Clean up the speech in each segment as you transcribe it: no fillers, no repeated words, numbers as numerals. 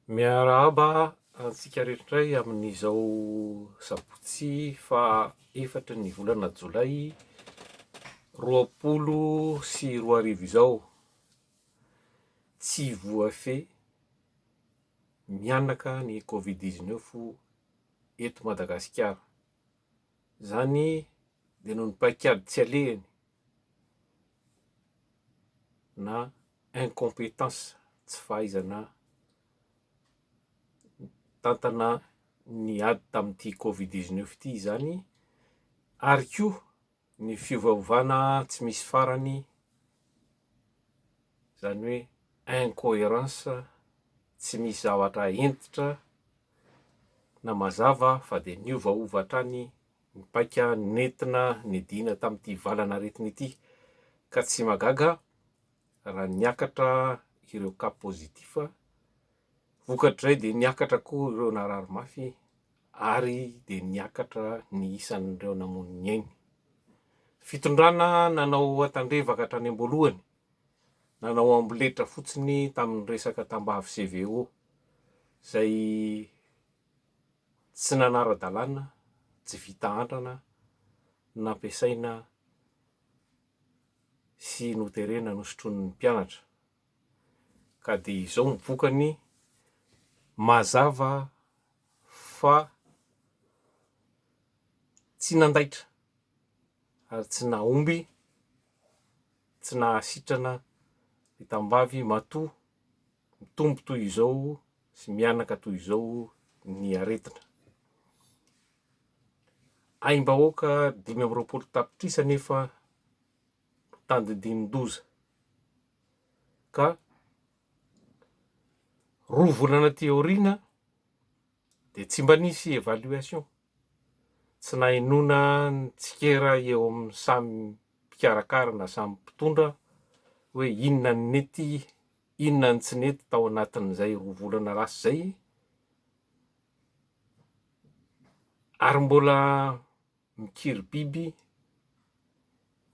Miarahaba antsika rehetra indray amin'izao sabotsy faha efatry ny volana jolay 2020 izao. Tsy voafehy mihanaka ny covid 19 eto Madagasikara. Izany dia noho ny paikady tsy alehany na incompetence, tsy fahaizana mitantana ny ady tamin'ity covid 19 ity izany ary koa ny fiovaovana tsy misy farany, izany hoe incoherence, tsy misy zavatra hentitra na mazava fa dia niovaova hatrany ny paika nentina niadiana tamin'ity valan'aretina ity ka tsy mahagaga raha niakatra ireo cas positif, vokatr'izay dia niakatra koa ireo narary mafy ary dia niakatra ny isan'ireo namono ny ainy. Fitondrana nanao atandrevaka hatrany am-boalohany, nanao amboletra fotsiny tamin'ny resaka tambavy CVO izay tsy nanara-dalàna, tsy vita andrana, nampiasaina sy noterena nosotroin'ny mpianatra. Ka dia izao ny vokany, mazava fa tsy nandaitra ary tsy nahomby, tsy nahasitrana ny tambavy matoa mitombo toy izao sy mihanaka toy izao ny aretina. Aim-bahoaka 25 tapitrisa anefa no tandindinin-doza ka roa volana aty aoriana dia tsy mba nisy évaluation, tsy nahenoana ny tsikera eo amin'ny samy mpikarakara na samy mpitondra hoe inona ny nety, inona ny tsy nety tao anatin'izay roa volana lasa izay. Ary mbola mikiry biby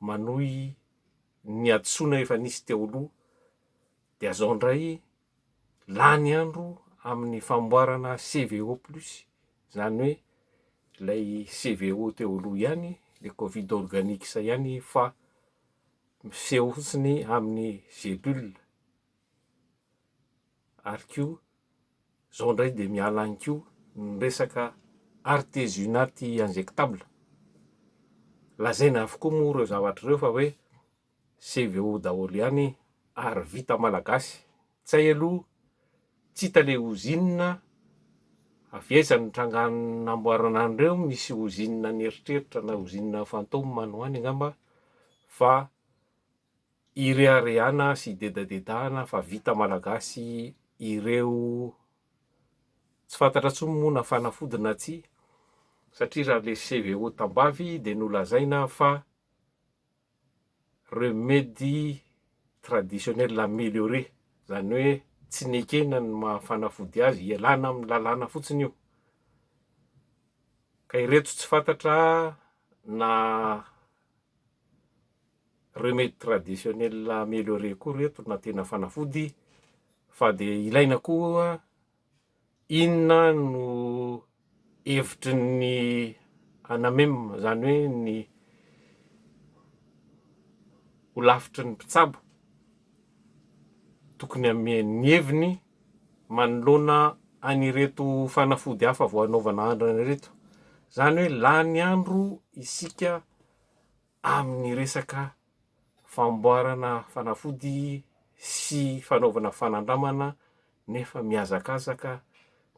manohy ny hadisoana efa nisy teo aloha dia zao indray lany andro amin'ny famboarana CVO plus, izany hoe ilay CVO teo aloha ihany, ilay covid organics ihany fa miseho fotsiny amin'ny gelule. Ary koa zao indray dia miala any koa ny resaka artesunate injectable. Lazaina avokoa moa ireo zavatra ireo fa hoe CVO daholo ihany ary vita malagasy. Tsy hay aloha tsy hita le ozinina avy aiza no nitrangan'ny namboarana an'ireo, misy ozinina an'eritreritra na ozinina fantôme any ho any angamba fa Ireharehana sy idedadedahana fa vita malagasy ireo tsy fantatra intsony moa na fanafody na tsia satria raha le CVO tambavy dia nolazaina fa remedy traditionnel amélioré izany hoe tsy nekena ny maha fanafody azy, ialana amin'ny lalàna fotsiny io. Ka ireto tsy fantatra na Remède traditionnel amélioré koa reto na tena fanafody fa dia ilaina koa inona no hevitry ny ANAMEM izany hoe ny holafitry ny mpitsabo tokony hanome ny heviny manoloana an'ireto fanafody hafa vao hanaovana andrana ireto, izany hoe lany andro isika amin'ny resaka famboarana fanafody sy fanaovana fanandramana nefa mihazakazaka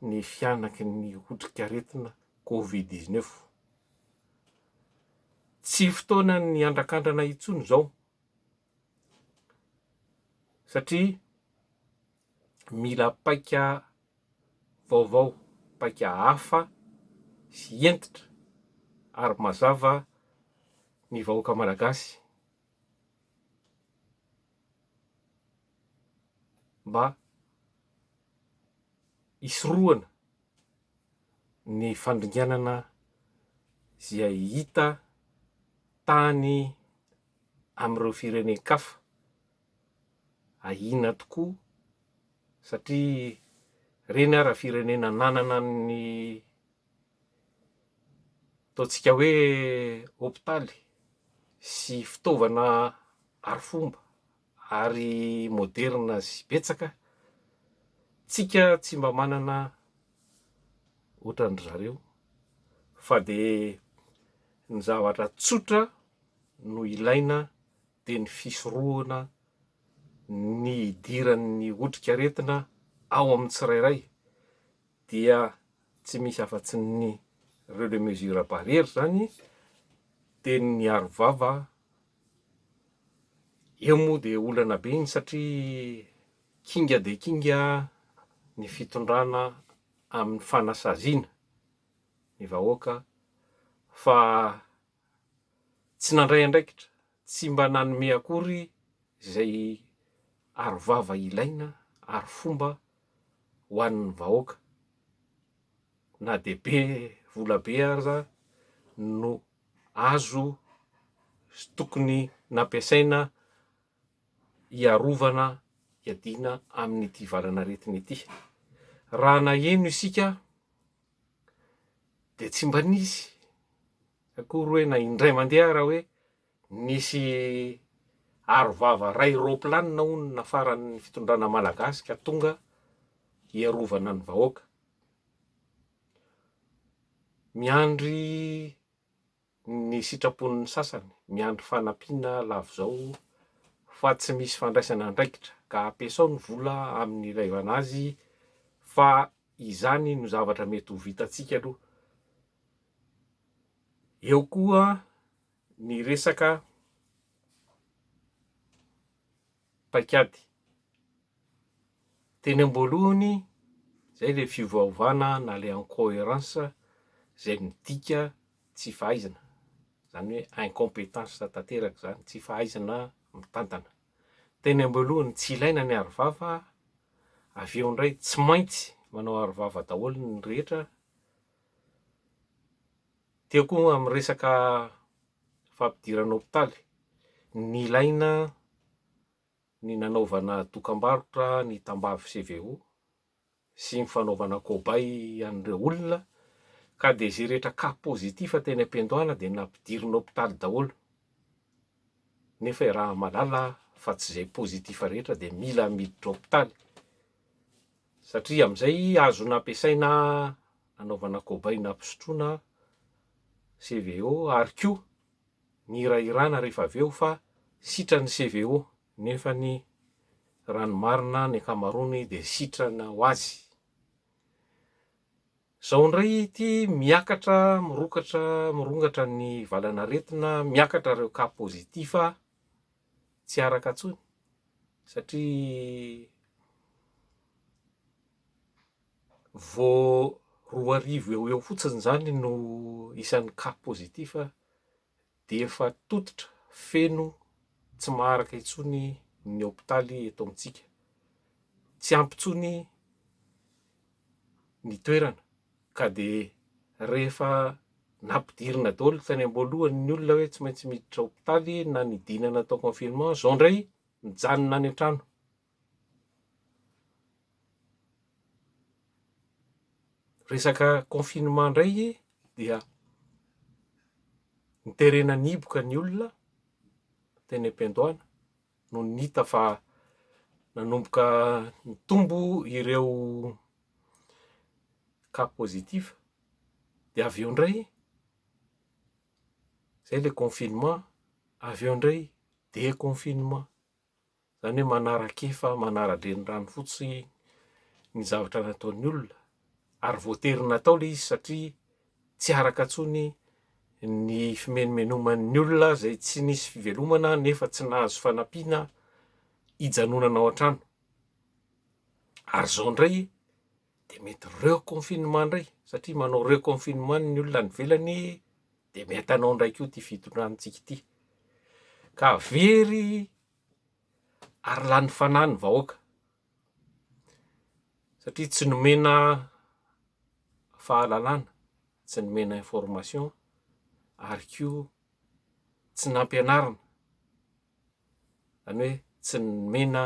ny fihanaky ny otrikaretina covid 19. Tsy fotoanan'ny handrakandrana intsony izao satria mila paika vaovao, paika hafa sy hentitra ary mazava ny vahoaka Malagasy mba hisorohana ny fandringanana izay hita tany amin'ireo firenen-kafa. Ahiana tokoa satria Ireny ara firenena nanana ny ataontsika hoe hopitaly sy fitaovana arifomba ary moderina sy betsaka, tsika tsy mba manana ohatran-dry zareo fa dia ny zavatra tsotra no ilaina dia ny fisorohana ny hidiran'ny otrikaretina ao amin'ny tsirairay dia tsy misy afa-tsy ny ireo le mesure barrière zany dia ny aro vava eo moa dia olana be iny satria kinga dia kinga ny fitondrana amin'ny fanasaziana ny vahoaka fa tsy nandray andraikitra, tsy mba nanome akory izay aro vava ilaina, aro fomba ho an'ny vahoaka na dia be vola be aza no azo sy tokony nampiasaina hiarovana hiadiana amin'ity valan'aretina ity. Raha naheno isika dia tsy mba nisy akory hoe na indray mandeha ara hoe nisy aro vava ray roplanina hono nafaran'ny fitondrana malagasy ka tonga hiarovana ny vahoaka. Miandry ny sitrapon'ny sasany, miandry fanampiana lavo zao fa tsy misy fandraisana andraikitra ka ampiasao ny vola amin'ny ilaivana azy fa izany no zavatra mety ho vitantsika aloha. Eo koa ny resaka paikady. Teny am-boalohany, izay ilay fiovaovana na ilay incoherence izay midika tsy fahaizana, izany hoe incompetence tanteraka izany, tsy fahaizana mitantana. Teny am-boalohany tsy ilaina ny arovava, avy eo indray tsy maintsy manao arovava daholo ny rehetra. Teo koa amin'ny resaka fampidirana hopitaly, nilaina ny nanaovana dokambarotra ny tambavy CVO sy ny fanaovana cobaye an'ireo olona ka dia izay rehetra cas positif teny am-piandohana dia nampidirina hopitaly daholo nefa iaraha-mahalala fa tsy izay positif rehetra dia mila miditra hopitaly satria amin'izay azo nampiasaina nanaovana cobaye nampisotroana CVO ary koa nihirahirana rehefa avy eo fa sitran'ny CVO nefa ny raha ny marina ny ankamaroany dia sitrana ho azy. Zao indray ity miakatra mirokatra mirongatra ny valanaretina miakatra ireo cas positif tsy araka intsony satria vao 2000 eo ho eo fotsiny izany no isan'ny cas positif dia efa tototra feno tsy maharaka intsony ny hopitaly eto amintsika. Tsy ampy intsony ny toerana ka dia rehefa nampidirina daholo tany am-boalohany ny olona hoe tsy maintsy miditra hopitaly na nidina natao confinement, izao indray mijanona any an-trano. Resaka confinement indray dia noterena nihiboka ny olona teny am-piandohana nony hita fa nanomboka nitombo ireo cas positif dia avy eo indray zay le confinement, avy eo indray deconfinement. Izany hoe manara-kefa, manara-drenirano fotsiny ny zavatra nataon'ny olona ary voatery natao ilay izy satria tsy araka intsony ny fimenomenoman'ny olona izay tsy nisy fivelomana nefa tsy nahazo fanampiana hijanonana ao an-trano. Ary izao indray dia mety reconfinement indray satria manao reconfinement ny olona any ivelany dia mety hanao indray koa ity fitondrantsika ity. Ka very ary lany fanahy ny vahoaka satria tsy nomena fahalalana, tsy nomena information ary koa tsy nampianarina, izany hoe tsy nomena.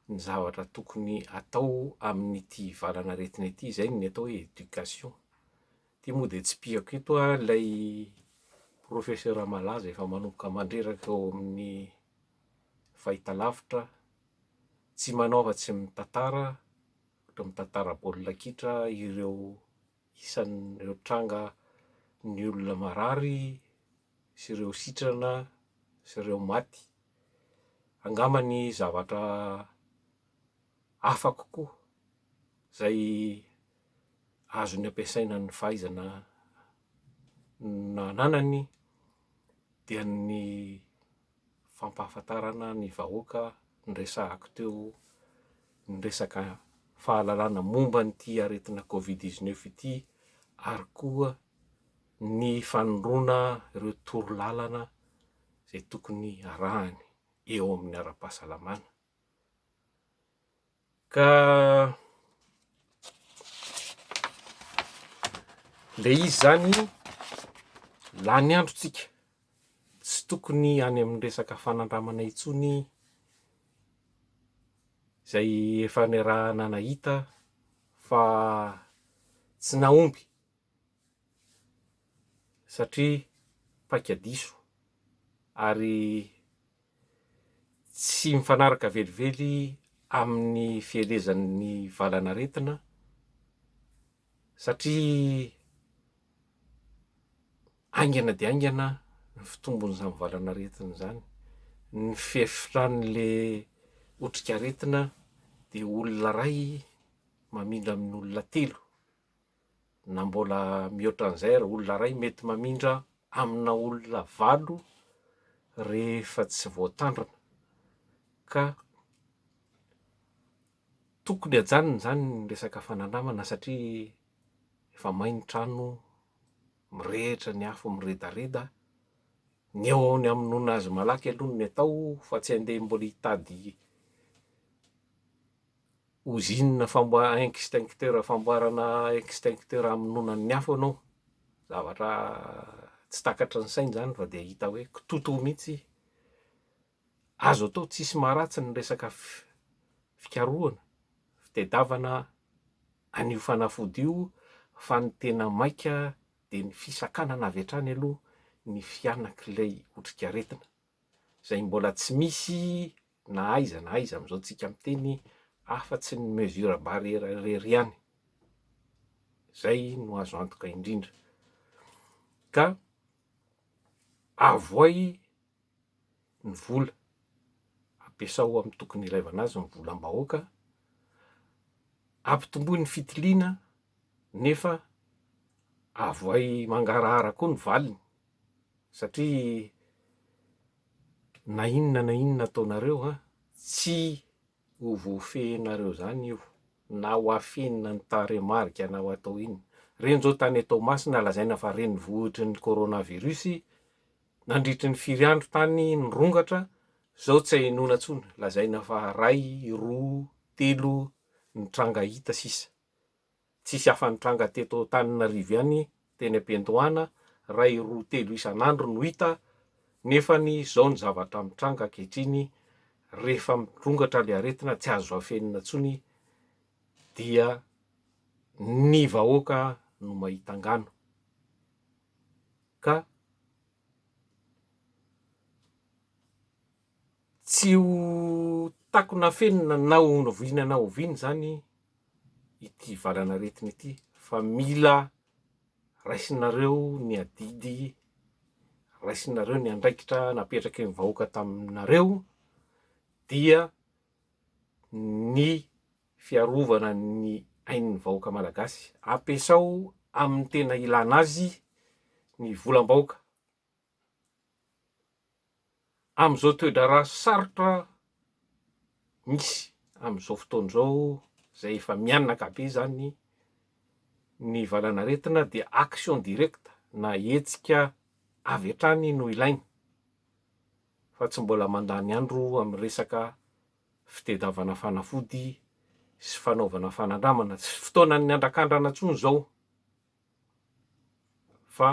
ny zavatra tokony atao amin'ity valan'aretina ity, izay ny atao hoe éducation. Ity moa dia tsipihako eto ilay professeur malaza efa manomboka mandreraka eo amin'ny fahitalavitra, tsy manao afa-tsy mitantara, ohatra mitantara baolina kitra ireo isan'ireo tranga ny olona marary sy ireo sitrana sy ireo maty. Angamba ny zavatra hafa kokoa izay azony ampiasaina ny fahaizana nananany dia ny fampahafantarana ny vahoaka niresahako teo ny resaka fahalalana momba an'ity aretina covid 19 ity ary koa ny fanondroana ireo torolalana izay tokony arahany eo amin'ny ara-pahasalamana. Ka le izy zany lany andro tsika, tsy tokony any amin'ny resaka fanandramana intsony izay efa niarahana nahita fa tsy nahomby satria paika diso ary tsy mifanaraka velively amin'ny fielezan'ny valan'aretina satria haingana dia haingana ny fitombon'izany valan'aretina izany, ny fiefitran'le otrikaretina dia olona iray mamindra amin'olona telo. na mbola mihoatra an'izay ary, olona iray mety mamindra amina olona valo rehefa tsy voatandrina ka tokony hajanona izany ny resaka fanandramana satria efa may ny trano, mirehitra ny afo miredareda, ny eo ny hamonoana azy malaky aloha no atao fa tsy andeha mbola hitady Ozinina famboa- extincteur famboarana extincteur hamonoana ny afo ianao, zavatra tsy takatry ny saina izany fa dia hita hoe kitoto mihitsy, azo atao tsisy maharatsy ny resaka fikarohana, fitedavana an'io fanafody io fa ny tena maika dia ny fisakanana avy hatrany aloha ny fihanak'ilay otrikaretina izay mbola tsy misy na aiza na aiza amin'izao tsika miteny afa-tsy ny mesure barrière irery ihany. Zay no azo antoka indrindra. Ka avoay ny vola, ampiasao amin'ny tokony ilaivana azy ny volam-bahoaka, ampitomboy ny fitiliana nefa avoay mangarahara koa ny valiny satria Na inona na inona ataonareo an, tsy ho voafehinareo zany io, na ho afenina ny tarehimarika na ho atao inona. Reny zao tany Toamasina lazaina fa renivohitry ny coronavirus, nandritry ny firy andro tany nirongatra, zao tsy ahenoana tsony, lazaina fa ray, roa, telo ny tranga hita sisa. Tsisy afa-nitranga teto Antananarivo ihany teny am-piandohana, ray, roa, telo isan'andro no hita, nefany zao ny zavatra mitranga ankehitriny, rehefa mirongatra le aretina tsy azo afenina tsony dia ny vahoaka no mahita angano ka tsy ho takona afenina na oviana na oviana izany ity valan'aretina ity fa mila raisinareo ny adidy, raisinareo ny andraikitra napetraky ny vahoaka taminareo dia ny fiarovana ny ain'ny vahoaka malagasy. Ampiasao amin'ny tena ilana azy ny volam-bahoaka. Amin'izao toe-draharaha sarotra misy amin'izao fotoana izao, izay efa mihanaka be izany ny valanaretina dia action directe na hetsika avy hatrany no ilaina fa tsy mbola mandany andro amin'ny resaka fitedavana fanafody sy fanaovana fanandramana. Tsy fotoanan'ny andrakandrana intsony izao fa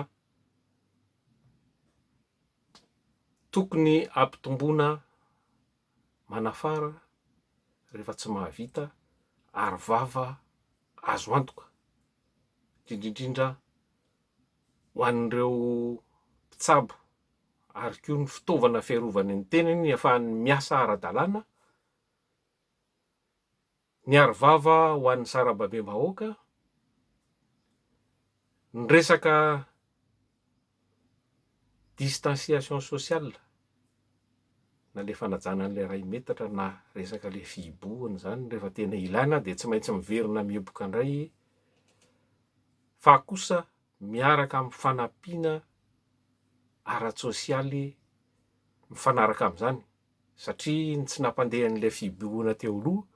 Tokony hampitomboina manafara rehefa tsy mahavita aro vava azo antoka, indrindra indrindra ho an'ireo mpitsabo ary koa ny fitaovana fiarovany ny tenany ahafahany miasa ara-dalàna, ny aro vava ho an'ny sarambabem-bahoaka, ny resaka distanciation sociale na le fanajana an'ilay iray metatra na resaka le fihibohana izany rehefa tena ilaina dia tsy maintsy miverina mihiboka indray fa kosa miaraka amin'ny fanampiana ara-tsosialy mifanaraka amin'izany satria ny tsy nampandeha an'ilay fihibohana teo aloha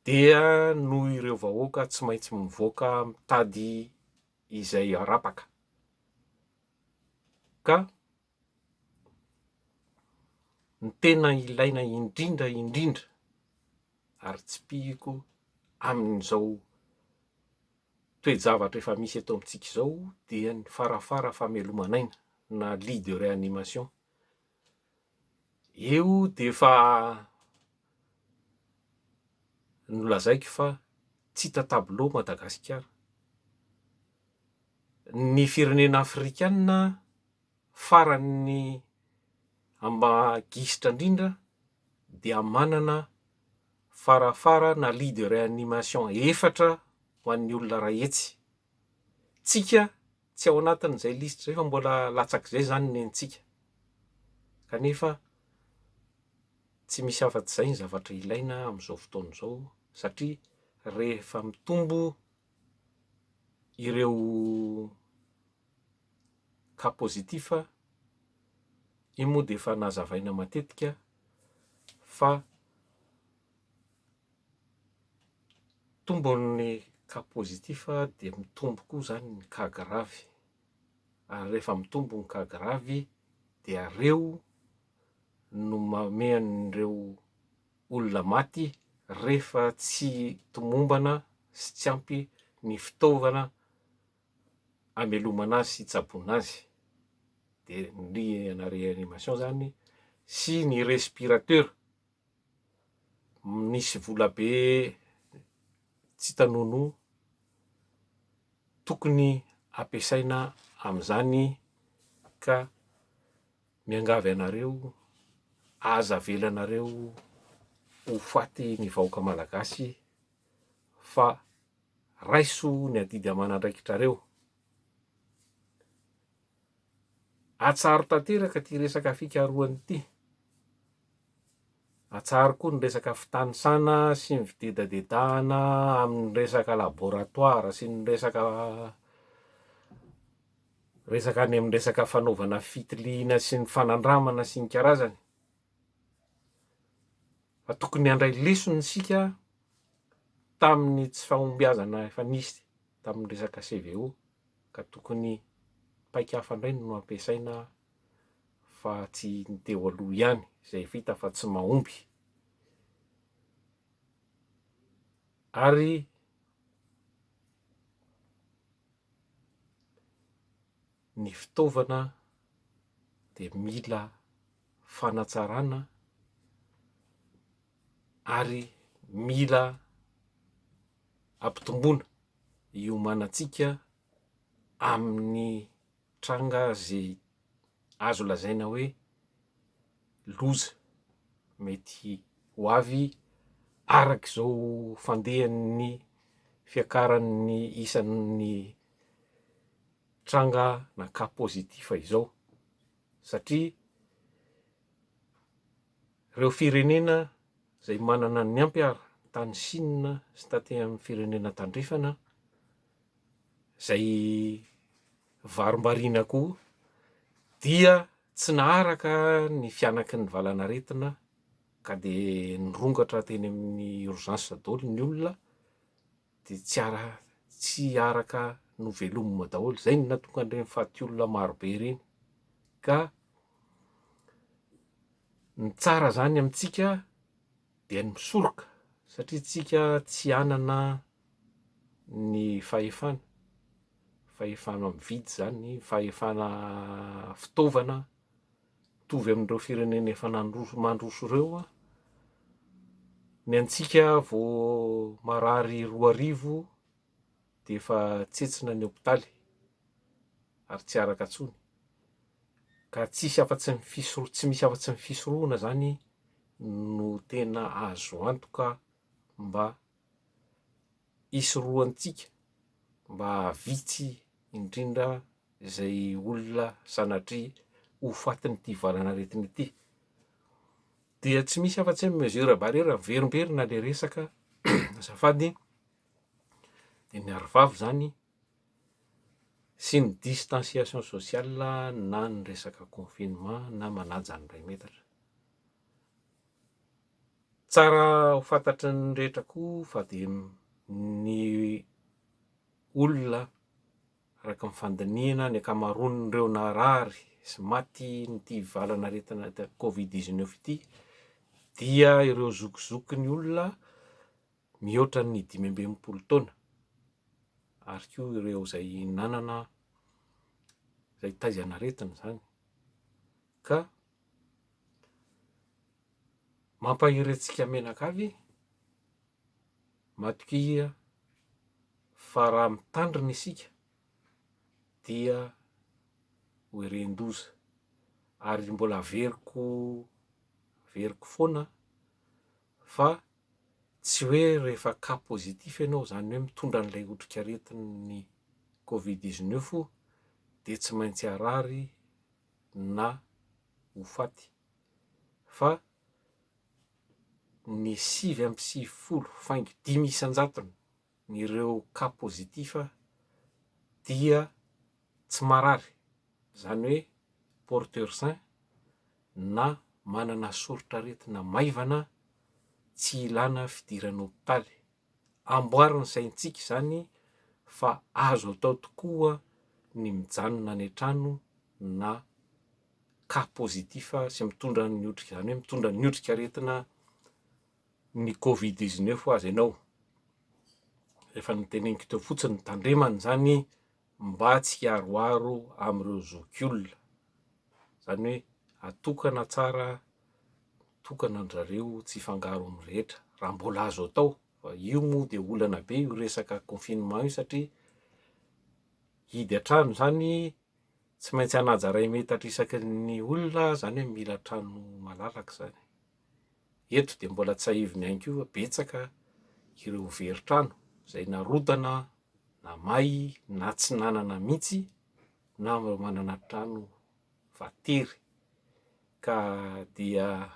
dia noho ireo vahoaka tsy maintsy mivoaka mitady izay arapaka ka ny tena ilaina indrindra indrindra ary tsipihiko amin'izao toe-javatra efa misy eto amintsika izao dia ny farafara fameloman'aina na lit de réanimation. Io dia efa nolazaiko fa tsy hita tableau Madagasikara. Ny firenena afrikana faran'ny amba gisitra indrindra dia manana farafara na lit de réanimation efatra ho an'ny olona iray hetsy. Tsika tsy ao anatin'izay lisitra izay fa mbola latsak'izay izany ny antsika. Kanefa tsy misy afa-tsy izay ny zavatra ilaina amin'izao fotoana izao satria rehefa mitombo ireo cas positif, io moa dia efa nazavaina matetika fa Tombon'ny cas positif dia mitombo koa izany ny cas grave, ary rehefa mitombo ny cas grave dia reo no manome an'ireo olona maty rehefa tsy tomombana sy tsy ampy ny fitaovana hamelomana azy sy hitsaboana azy, dia ny lit ana réanimation izany sy ny respirateur. Nisy vola be tsy hita nonoa tokony ampiasaina amin'izany ka miangavy anareo aza avelanareo ho faty ny vahoaka malagasy fa raiso ny adidy aman'andraikitrareo. Atsaharo tanteraka ity resaka fikarohana ity. Atsaharo koa ny resaka fitanisana sy ny fidedadedahana amin'ny resaka laboratoire sy ny resaka resaka any amin'ny resaka fanaovana fitiliana sy ny fanandramana sy ny karazany. Fa tokony handray lesona isika tamin'ny tsy fahombiazana efa nisy tamin'ny resaka CVO ka tokony paika hafa indray no ampiasaina fa tsy ny teo aloha ihany izay efa hita fa tsy mahomby. Ary ny fitaovana dia mila fanatsarana ary mila ampitomboana hiomanantsika amin'ny tranga izay azo lazaina hoe loza mety ho avy araka izao fandehan'ny fiakaran'ny isan'ny tranga na cas positif izao satria ireo firenena izay manana ny ampy ary tany Chine sy taty amin'ny firenena tandrefana izay varimbariana koa dia tsy naharaka ny fihanaky ny valanaretina ka dia nirongatra teny amin'ny urgence daholo ny olona dia tsy ara- tsy araka novelomina daholo, izay no nahatonga an'ireny faty olona marobe ireny ka ny tsara zany amintsika dia ny misoroka satria tsika tsy hanana ny fahefana, fahefana mividy zany, fahefana fitaovana mitovy amin'ireo firenena efa nandroso mandroso ireo. Ny antsika vao marary 2000 dia efa tsetsina ny hopitaly ary tsy araka intsony. Ka tsisy afa-tsy ny fisoro- tsy misy afa-tsy ny fisorohana izany no tena azo antoka mba hisorohantsika mba hahavitsy indrindra izay olona sanatria ho fatin'ity valan'aretina ity. Dia tsy misy afa-tsy ny mesure barrière, miverimberina le resaka azafady, de ny arovava zany sy ny distanciation sociale na ny resaka confinement na manaja ny iray metatra. Tsara ho fantatry ny rehetra koa fa dia ny olona Araka ny fandinihana, ny ankamaroan'ireo narary sy matin'ity valan'aretina covid 19 ity dia ireo zokizokin'ny olona mihoatra ny 65 taona ary koa ireo izay nanana izay taizan'aretina izany ka mampahery antsika mianakavy Matokia fa raha mitandrina isika dia ho eren-doza. Ary mbola averiko averiko foana fa tsy hoe rehefa cas positif ianao, izany hoe mitondra an'ilay otrikaretin'ny covid 19 dia tsy maintsy harary na ho faty fa ny 99 faingo dimy isan-jatony ireo cas positif dia tsy marary, izany hoe porteur sain na manana soritr'aretina maivana tsy ilana fidirana hopitaly. Amboary ny saintsika izany fa azo atao tokoa ny mijanona any an-trano na cas positif sy mitondra ny otrika, izany hoe mitondra ny otrikaretina ny covid 19 aza ianao. Efa noteneniko teo fotsiny, tandremana izany mba tsy hiaroaro amin'ireo zokiolona. Izany hoe atokana tsara, mitokana an-dry zareo tsy hifangaro amin'ny rehetra raha mbola azo atao. Fa io moa dia olana be io resaka confinement io satria hidy an-trano izany Tsy maintsy hanaja iray metatra isaky ny olona, izany hoe mila trano malalaka izany. Eto dia mbola tsiahivina ihany koa fa betsaka ireo very trano izay narodana na may na tsy nanana mihitsy na ireo manana trano fa tery. Ka dia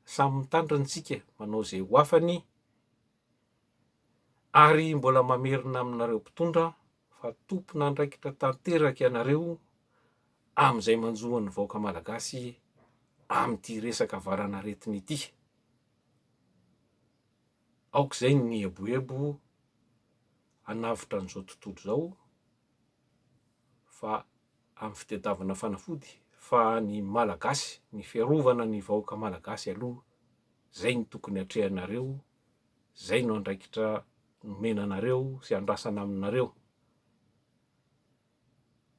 samy mitandrina isika manao izay ho afany ary mbola mamerina aminareo mpitondra fa tompon'andraikitra tanteraka ianareo amin'izay manjo an'ny vahoaka malagasy amin'ity resaka valan'aretina ity. Aoka izay ny eboebo hanavotra an'izao tontolo izao fa amin'ny fitadiavana fanafody fa ny malagasy, ny fiarovana ny vahoaka malagasy aloha izay no tokony hatrehanareo Zay no andraikitra nomena anareo sy andrasana aminareo.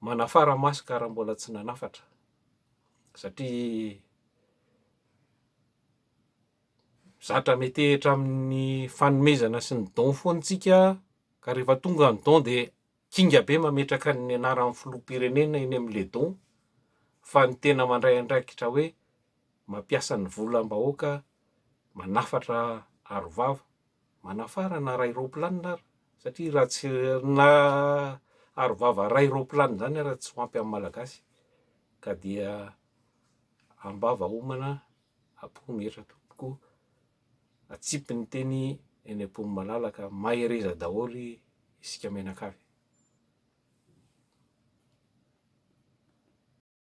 Manafara masque raha mbola tsy nanafatra satria zatra metehitra amin'ny fanomezana sy ny don foana tsika ka rehefa tonga ny don de kinga be mametraka ny anaran'ny filoham-pirenena eny amin'le don fa ny tena mandray andraikitra hoe mampiasa ny volam-bahoaka manafatra arovava, manafara na ray raoplanina ary satria raha tsy na arovava ray raoplanina zany ara tsy ho ampy amin'ny Malagasy ka dia am-bava homana am-po mihatra tompoko, atsipy ny teny eny am-pon'ny malalaka, mahereza daholo isika mianakavy.